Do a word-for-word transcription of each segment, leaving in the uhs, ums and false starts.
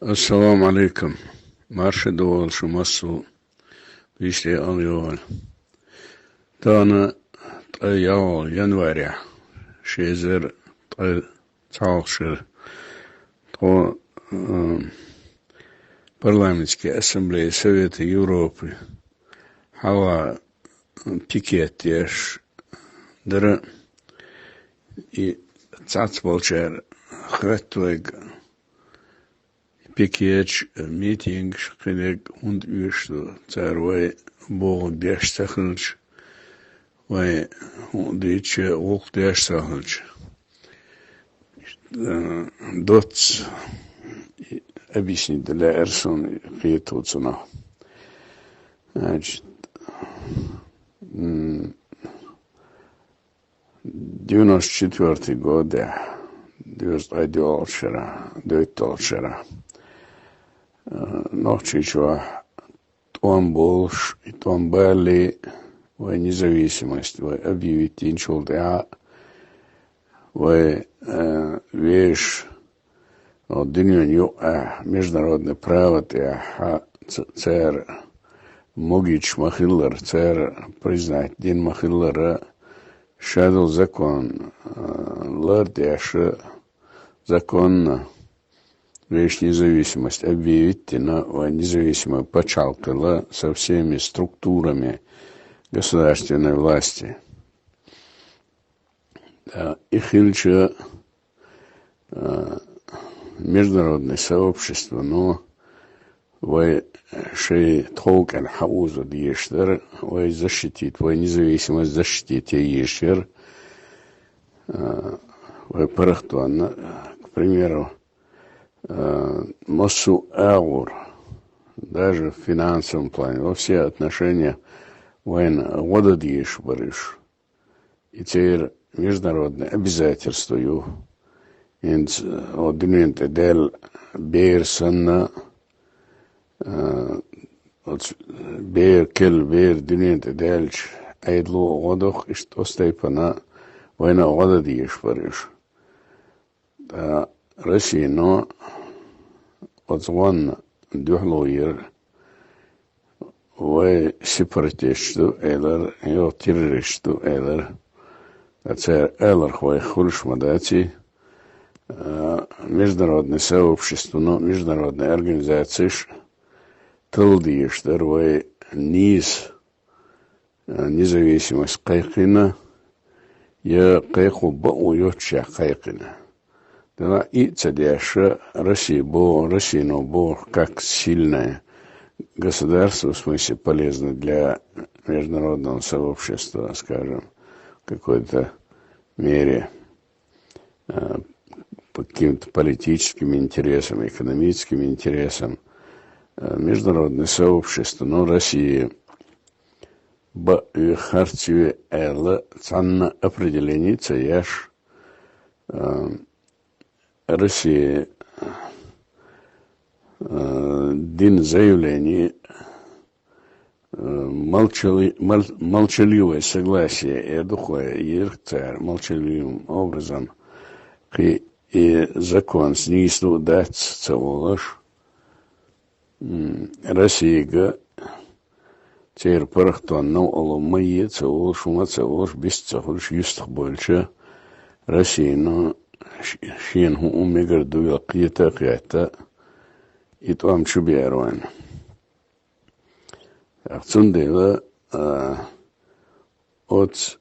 Ассаламу алейкум. Марша догӀал шу массо а, виштӀе ала йогӀал. Тана ткъе ялгӀа января, ши эзар ткъе цхьалгӀа шера, тхо, э, парламентский ассамблея Совета Европы хьала пикет еш дара, и цхьацца болчара хатта вайга пикеташ, митингаш кхидерг хӀунда оьшуш ду, цара вай бохург деш ца хилча, вай хӀун дийча гӀуллакх деш ца хилча. Э, доцца объяснить де лаьара суна, кхетаду цунах. Значит, м, девяносто четвёртый год, дезткъа доьалгӀача шера, доьтталгӀача шера, э, Нохчийчохь тӀом болуш, и тӀом балале, вай независимость, вай объявить динчул тӀаьхьа, вай, э, вешан, о, дуьненан юкъахь, международный право тӀехь, ца-, цара могуьйтуш ма-хиллара, цара признать дина ма-хиллара, шадолу закон, э, лар а деш, законна вешан независимость объявить дина, вай независимый пачхьалкх хилла со всеми структурами государственной власти. Да, и хилча, а, международное сообщество, но вай шайн тхов кӀел хьаозо дезаш дара, вай защитить, вай независимость защитить е езаш яра, а, вай паргӀатонна, к примеру, а, массо а агӀор, даже в финансовом плане, во все отношения вайна гӀо дан дезаш бара уьш. И церан международный обязательство ю. ХӀинца, э, о, дуьнен тӀе даьлла бер санна, э, оцу бер, керла бер дуьнен тӀе даьллачу Ӏедало а гӀо доху, иштта оцу тайпана вайна а гӀо дан дезаш бара уьш. Ткъа Россино оцу гӀонна дуьхьало йира, вай сепаратисташ ду элира, йо, террористаш ду элира. Ткъа церан аларх вайх хуьлуш ма дац и, а, международное сообщество, но международные организацеш талла дезаш дара вай нийса, а, независимость кхайкхина, я кхайкхо бакъо йоццушехь кхайкхина. Делахь и а ца деш, Россия бо-, Россино боху как сильное государство, в смысле полезно для международного сообщества, скажем, в какой-то мере, э, по каким-то политическим интересам, экономическим интересам, э, международное сообщество, но Россия бакъ ю, харц ю аьлла, цхьанна определение ца еш, э, Россия, э, дина заявление, э, молчали-, мол-, молчаливое согласие, эр ду-кх вай, йира-кх цара молчаливым образом, кхин и законца нийса ду а дац ца олуш. М, Россияга церан паргӀатонна новкъарло ма е ца олуш, хӀума ца олуш, бист ца хуьлуш, юьстах бевлча, Россино ш-, шена хӀун мегар ду вела кхета а кхетта, и тӀом чу беара вайна. ТӀаккха цундела, а, оцу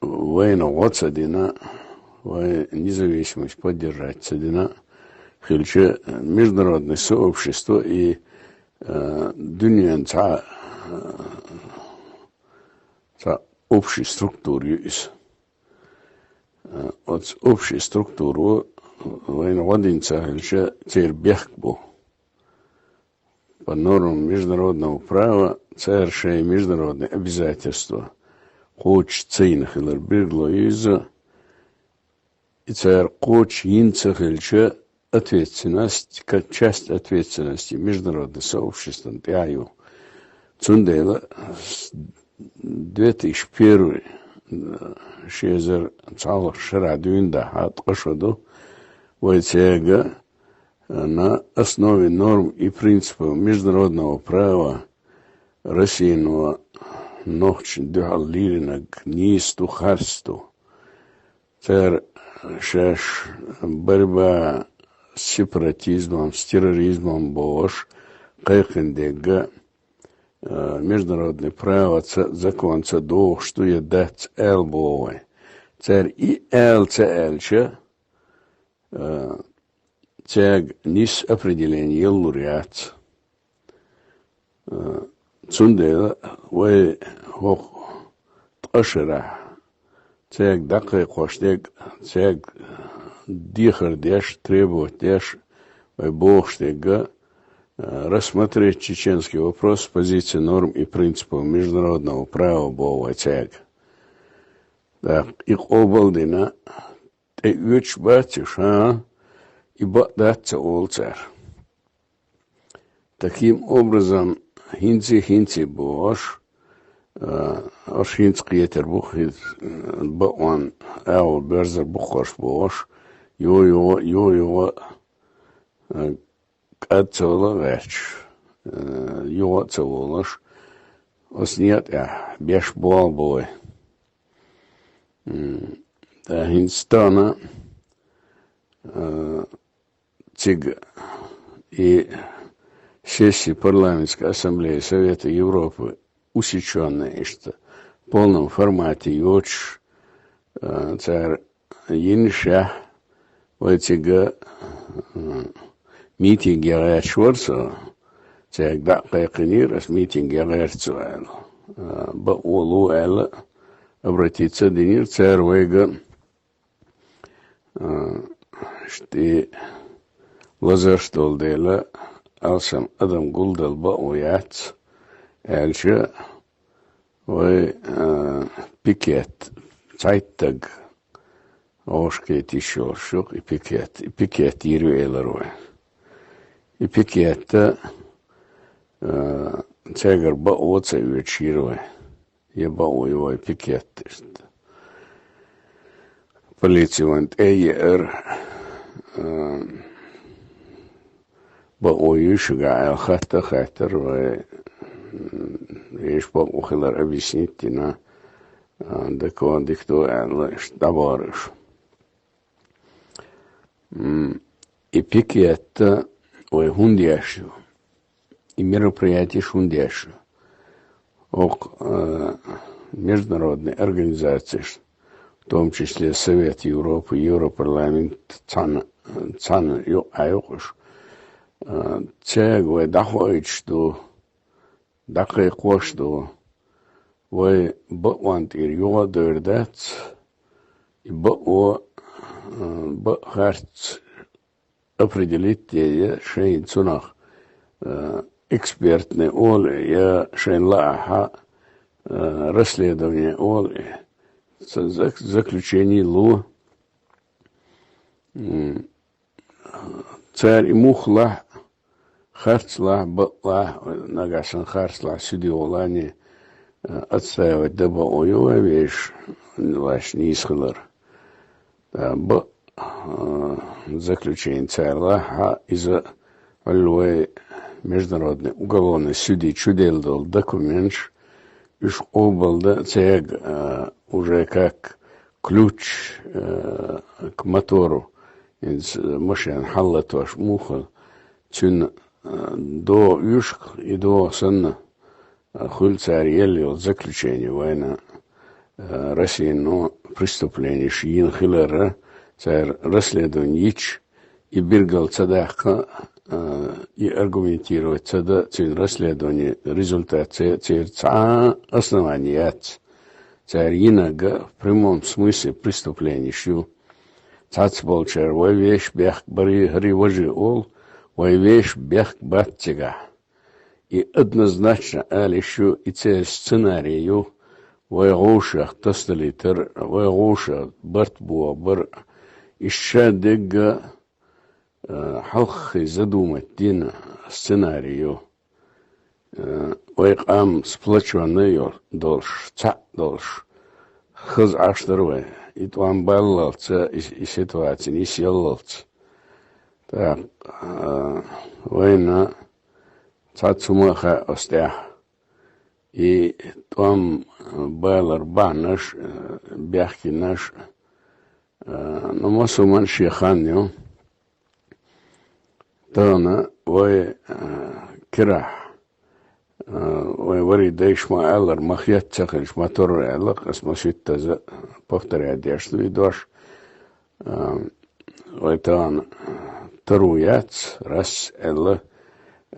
вайна гӀо ца дина, вай независимость поддержать ца дина хилча, международное сообщество и, а, дуьненан цхьа, а, цхьа общий структура ю иза. А, оцу общий структуро вайна гӀо дина ца хилча, церан бехк бу. По нормам международного права цара шайн международные обязательства кхочуш ца йина хилар билгало ю иза, и цара кхочуш йина ца хилча, ответственность, ка-, часть ответственности международного сообщества тӀехь ю. Цундела с-, две тысячи первый, ши эзар цхьалгӀа шарахь дуьйна дахьа ткъа шо ду, вай цаьрга На основе норм и принципов международного права Россино нохчашта дуьхьал лелийнарг нийса ду, харц ду. Цара шаьш борьба с сепаратизмом, с терроризмом бохуш кхайкхина дерг, а, международный праваца, законца догӀуш ду я дац аьлла боху вай. Цара и аьлла ца аьлча, а, цаьрга нийса определение яллур яц. А, цундела вай хӀокху ткъа шарахь цаьрга дӀакхайкхош дерг, цаьрга дехар деш, требовать деш, вай бохуш дерг, а, рассмотреть чеченский вопрос с позиции норм и принципов международного права боху вай цаьрга. ТӀаккха и къобал а дина, тӀеоьцуш бац уьш, хӀа, и бакъ дац ца олу цара. Таким образом, хӀинца, хӀинца бохуш, а, уьш хӀинца кхетар бу, хӀинца, а, бакъонан агӀо боьрзур бу-кх уьш бохуш, юха-юха, юха-юха, а, кӀад ца вала гӀерташ, а, юха а ца волуш, оцу некъа тӀехь беш болу бу вай. М, ткъа хӀинца тахана, а, цига и сессия Парламентской ассамблеи Совета Европы усечённая иштта, в полном формате йоцуш, а, цара йинашехь, вай цига, а, митинге гӀерташ вара со, цаьрга дӀа а кхайкхинера, ас митинге гӀерта со аьлла. А, бакъо лу аьлла, обратиться а динера цара вайга. А, шти лазарш долу дела, алсам адам гулдала бакъо яц, аьлча, вай, а, пикет, цхьайттаг вовшахкхетийша йолуш ю-кх и пикет. И пикет йийр ю элира вай. И пикетта, а, цаьргара бакъо ца оьцуш йира вай. Я бакъо ю вай пикет иштта. Полици вайна тӀе а еара, а, бакъо юй шуьгахь аьлла хатта а хаьттира вай, м, вешан бакъо хилар объяснить дина, а, дакон дика ду аьлла, иштта дӀабахара уьш. М, и пикетта вай хӀунда еш ю? И мероприятиш хӀунда еш ю? Окху, а, международный организацеш, в том числе Совет Европы, Европарламент, цхьана, цхьана юкъа юкъуш. А, цаьрга вай дӀахоуьйтуш ду, дӀакхайкхош ду. Вай бакъонна тӀера юха а дойр дац, и бакъо, а, бакъ харц определить де я шайна цунах, а, экспертный олу я шайна лаахьа, а, расследование олу, ца зак-, заключение лу. М, цара и мух лахь, харц лахь, бакъ лахь, нагахь санна харц лахь, сидиолане, а, отстаивать дан бакъо ю вай вешан лаьш нийса хилар. Ткъа бакъ, а, заключение цара лахь, хьа иза Ӏуьллу вай международный уголовный суде чуделла долу документаш, уьш къобалдан цаьрга, а, уже как ключ, а, к мотору, иза машен хьаллатош муха, цуьнан, а, догӀа уьш, и догӀа санна, а, хуьлу цара елла йолу заключение вайна, а, Россино преступленеш йина хиларра, цара расследование йича, и билгал ца даккха, а, и аргументировать ца дан, цуьнан расследование результат ца, церан цхьа а основание яц. Цара йинарг в прямом смысле преступленеш ю. Цхьацболчара вай вешан бехк барий, хӀарий, важий олу, вай вешан бехк бац цигахь. И однозначно ала йиш ю, и церан сценарий ю, вай гӀовшах тасадалийтар, вай гӀовшах барт бохабар. И ша дегга, а, хьалххе задумать дина сценарий ю. А, вай къам сплочённый йо-, долуш, цхьаъ долуш, хаза Ӏаш дара вай. И тӀом баллалц, и, и ситуаци нисъяллалц. Так, а, вайна цхьацца хӀума а хаьа оцу тӀехь. И тӀом балар бахьанаш, а, бехкенаш, а, ну, массо а хӀуманна шен хан ю. Тахана вай, а, кирахь, а, вай варий дайша ма аьллара, ма хетта ца хилча, ма-тарра аьлла, ас ма ситтаза повторять деш ду и дош. А, вай тахана таро яц, раз аьлла,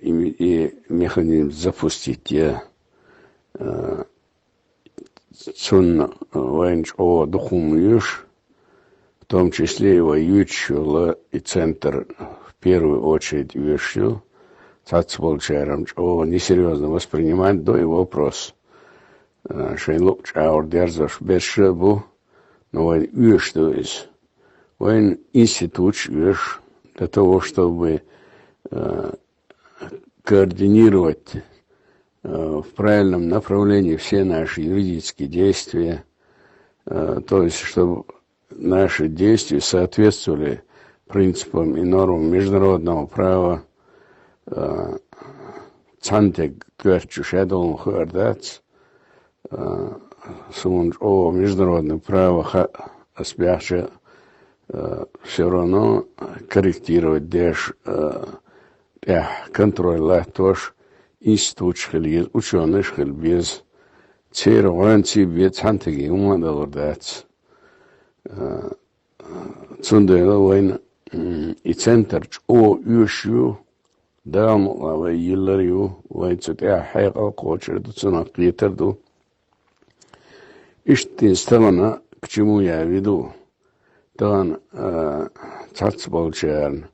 и, и механизм запустить е. А, цунна вайна чӀогӀа дукха хӀума оьшу, в том числе и вай юьйцуш йолу и центр в первую очередь оьшуш ю. Цхьацца болчара-м чӀогӀа несерьёзно воспринимать до и вопрос. А, шайн луъучу агӀор дерзош берш а бу, но вайна оьшуш ду иза. Вайна институташ оьшу для того, чтобы, а, координировать, э, в правильном направлении все наши юридические действия, э, то есть, чтобы наши действия соответствовали принципам и нормам международного права, э, цхьаьнатега коьртачу шадолун хаар дац, а, суна чӀогӀа международное право хаьа, ас баьхча, а, всё равно корректировать деш, а, тӀехь контроль латтош институташ хила еза, учёныш хила беза. Церан гӀоьнца бен цхьаьнатега хӀума а далур дац. А, цундела вайна, м, и центр чӀогӀа оьшуш ю, Дала мукъ лахь вай йиллар ю, вай цу тӀехь хьекъал кхочур ду, цунах кхетар ду. Иштта иза тахана к чему я веду? Тахана, а, цхьацца болчарна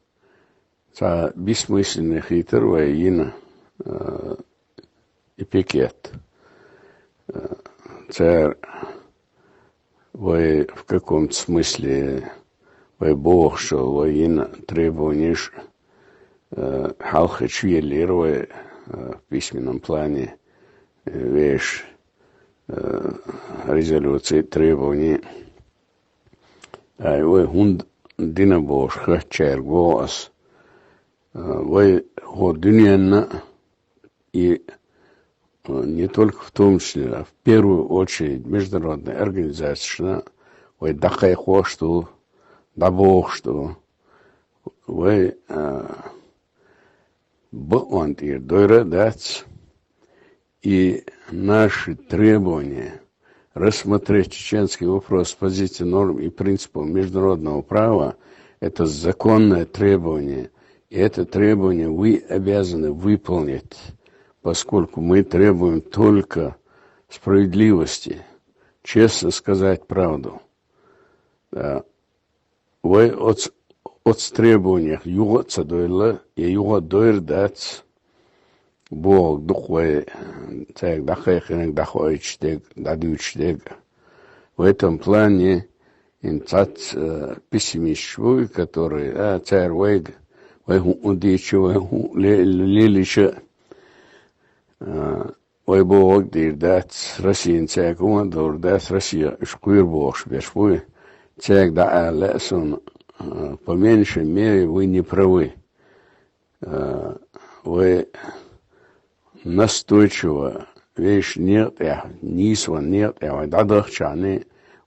цхьа бессмысленный хетар вай йина, а, и пикет. Э, цара вай в каком-то смысле, вай бохуш, вай йина требованеш, э, хьалххе чу еллера вай, э, в письменном плане, э, вешан, э, резолюции, требований. Ай, вай хӀунда дина бохуш, хаттачаьрга боху ас. Э, вай хӀо дуьненна и, э, не только в том числе, а в первую очередь международная организацияшна вай дӀакхайкхош ду, дӀабохуш ду. Вай, э, бакъонан тӀера дойра а дац, и наши требования рассмотреть чеченский вопрос с позиции норм и принципов международного права — это законное требование, и это требование вы обязаны выполнить, поскольку мы требуем только справедливости, честно сказать правду. Да. Вай оцу, оцу требованиях юха а ца дойла, я юха а дойр дац, бохург ду-кх вай, цаьрга дӀакхайкхинарг, дӀахоуьйтуш дерг, дӀадуьйцуш дерг. В этом плане хӀинца цхьацца, э, пессимисташ бу, которые, а, цара вайга, вай хӀуъа дийча, вай хӀуъа ле-, лелийча, а, вай бохург дийр дац, Россияна цаьрга хӀума а дийр дац, Россия уьш кхоьру бохуш берш буй. Цаьрга дӀаала лаьа суна, а, по меньшей мере вы не правы. А, вай настойчиво вешан некъа тӀехь, нийсонан некъа тӀехь вай дӀадахчахьана,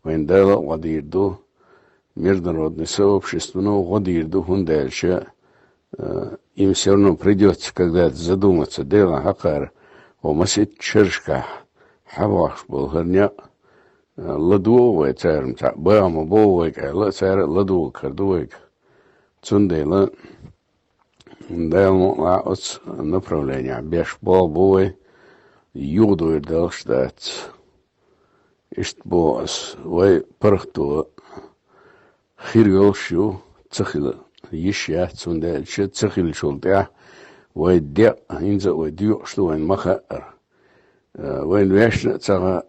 вайна Дала а гӀо дийр ду, международное сообществано а гӀо дийр ду, хӀунда аьлча, э, им всё равно придётся когда-то задуматься, Делан хьакхара, хӀо масийтта шерашкахь хьабахьаш болу хӀара некъ, э, ладогӀа вай цара, ца баха ма боху вайга аьлла, цара а ладогӀа кара ду вайга. Цундела Дала мукъ лахь оцу направленехь беш болх бу вай, юхадойр далуш дац. Иштта боху ас, вай паргӀато хир йолуш ю, ца хила йиш яц, цундела аьлча ца хиллачул тӀаьхьа вай декъа, хӀинца а вай доькъуш ду, вайна ма хаьара. Э, вайна вешна а ца хаьа,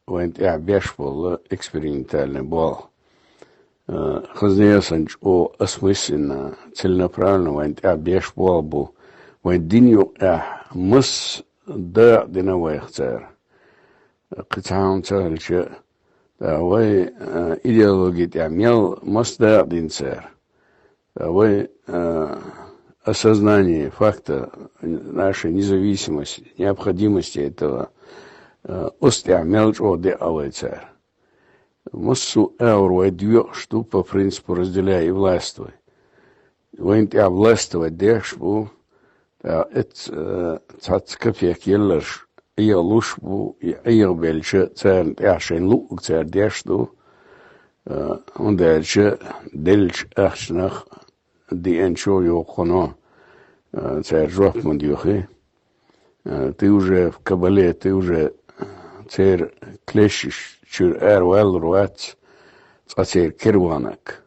вайна тӀехь беш болу экспериментальный болх. Э, хазна ясанчу о осмысленно, целенаправленно вайна тӀехь беш болх бу. Вайн дин юкъехь масса дакъа дина вайх цара. Кхин цхьа хӀума ца хилча, ткъа вай, э, идеологи тӀехь мел масса дакъа дина цара. А вай, а, осознание факта нашей независимости, необходимости этого, а, оцу тӀехь мел чӀогӀа деа вай цара. Массо а агӀор вай доькъуш ду по принципу разделяй и властвуй. Вайна тӀехь властвуй деш бу, ТӀаккха эц, э, цхьацца капек елларш Ӏехалуш бу, и Ӏехабелча царна тӀехь шайн луъург цара деш ду, э, хӀунда аьлча деллачу ахчанах диъанчо йохуно, э, цара жоп ма доьхи. Э, ты уже в кабале, ты уже церан клещаш чуьра араваьллар вац, цкъа церан кара ваханарг.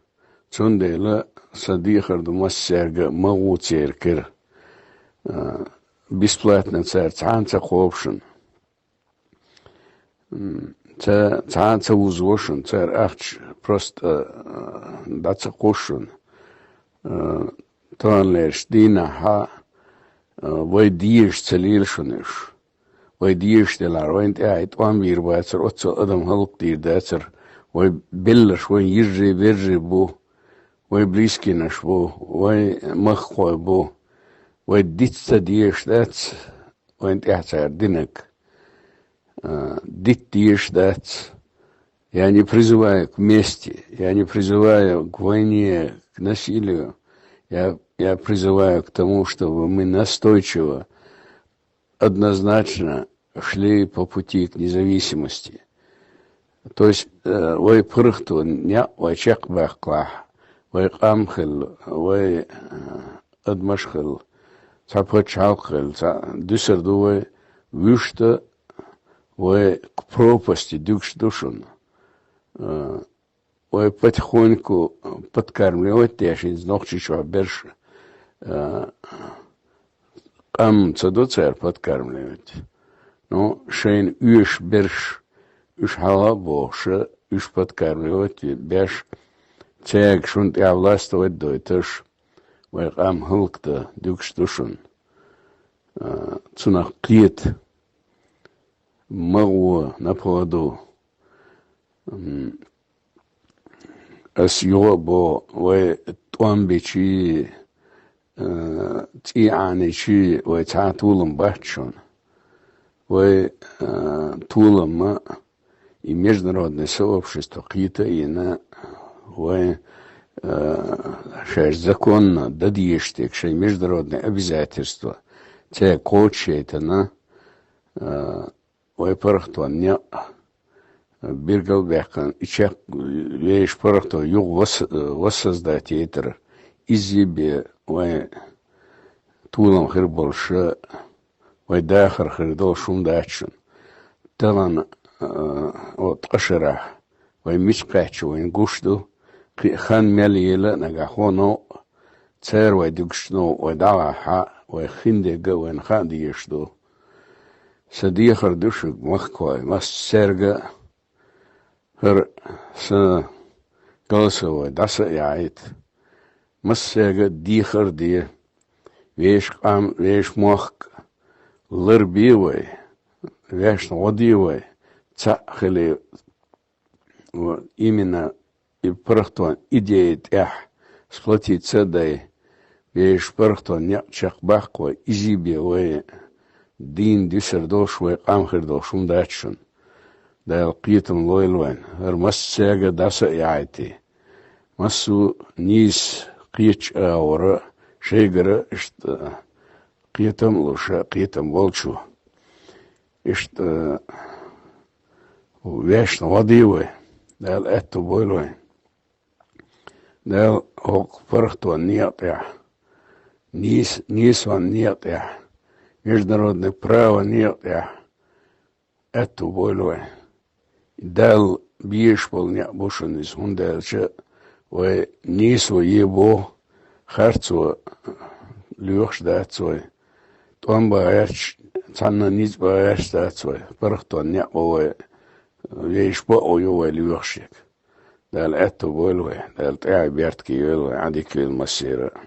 Цундела сан дехар ду массаьрга а, ма гӀо церан кара. А, бесплатно цара цхьана а ца кхобу шуна. М, ца-, цхьана а ца вузво шуна, цара ахча просто, а, дӀа ца кхо шуна. А, таханлерчу дийнахь а, а, вай дезаш ца лийла шуна уьш. Вай дезаш делахь, вайна тӀехь и тӀом бийр бацара, оццул адам хӀаллакдийр дацара. Вай белларш вайн йижарий, вежарий бу, вай близкийнаш бу, вай махкахой бу. Вай диц ца дезаш дац, вайна тӀехь цара динарг. А, дита дезаш дац. Я не призываю к мести, я не призываю к войне, к насилию. Я, я призываю к тому, чтобы мы настойчиво, однозначно шли по пути к независимости. То есть, э, вай паргӀато некъ вай чекхбаккхалахь, вай къам хилла, вай, э, адамаш хилла, цхьа пачхьалкх хилла, цхьа дуьсур ду вай, вуьшта вай к пропасти дуьгуш ду шуна. Э, вай потихоньку подкармливать деш, хӀинца Нохчийчохь берш, а, къам ца до цара подкармливать. Ну, шайна оьшуш берш, уьш хьала а бохуш, уьш подкармливать беш, цаьрга шуна тӀехь властвовать дойтуш, вай къам хӀаллакдан дуьгуш ду шуна. А, цунах кхета. Ма гӀо, на поводу. М, ас юха а боху, вай тӀом бичий, а, цӀий Ӏаничий вай цхьа а толам бац шуна. Вай, а, толам а, и международное сообщество кхета а йина, вай, а, шаьш законна дан дезаш дерг, шайн международное обязательство, цаьрга кхочушъяйтина, а, вай паргӀатонан некъ биргал а баьккхина, и чекх вешан паргӀато юха вос-, воссоздать яйтар, изза бен вайн толам хир болуш, вайн дахар хир долуш хӀума дац шуна. Тахана, а, о, ткъа шарахь вай мича кхаьчча вайна гуш ду, кхин а хан мел ела а нагахь хӀун новкъа, цара вай дуьгуш новкъа вай дӀагӀахь, вай хиндерг а вайна хаа дезаш ду. Сан дехар ду шуьга, махкахой, массаьрга а, хӀара сан голосовой дӀаса а яхьийта. Массаьрга а дехар а де, вешан къам, вешан мохк ларбе вай, вешна гӀо де вай, цхьаъ хиле, вот, именно и паргӀатонан идея тӀехь сплотиться а дай, вешан паргӀатонан некъ чекхбаккха вай, изза бен вай дийна дуьсур долуш, вай къам хир долуш хӀума дац шуна. Дала кхетам лойла вайна, хӀара массаьрга а дӀаса а яхьийта. Массо а нийса кхеташ а вара, шайгара а иштта кхетам а луш, кхетам болчо. Иштта вешна гӀо де вай, Дала аьтту бойла вайн. Дала хӀокху паргӀатонан некъа тӀехь, нийс-, нийсонан некъа тӀехь, международный право некъа тӀехь аьтту бойла вайн. Далла безаш болу некъ бу шуна иза, хӀунда аьлча вай нийсо е боху, харцо лоьхуш дац вай. ТӀом бан гӀерташ, цхьанна ницкъ бан гӀерташ дац вай. ПаргӀатонан некъ бу вай, вешан бакъо ю вай лоьхуш ерг. Дала аьтту бойла вай, Дала тӀаьхье беркате йойла вай, Ӏадика йойла массеран а.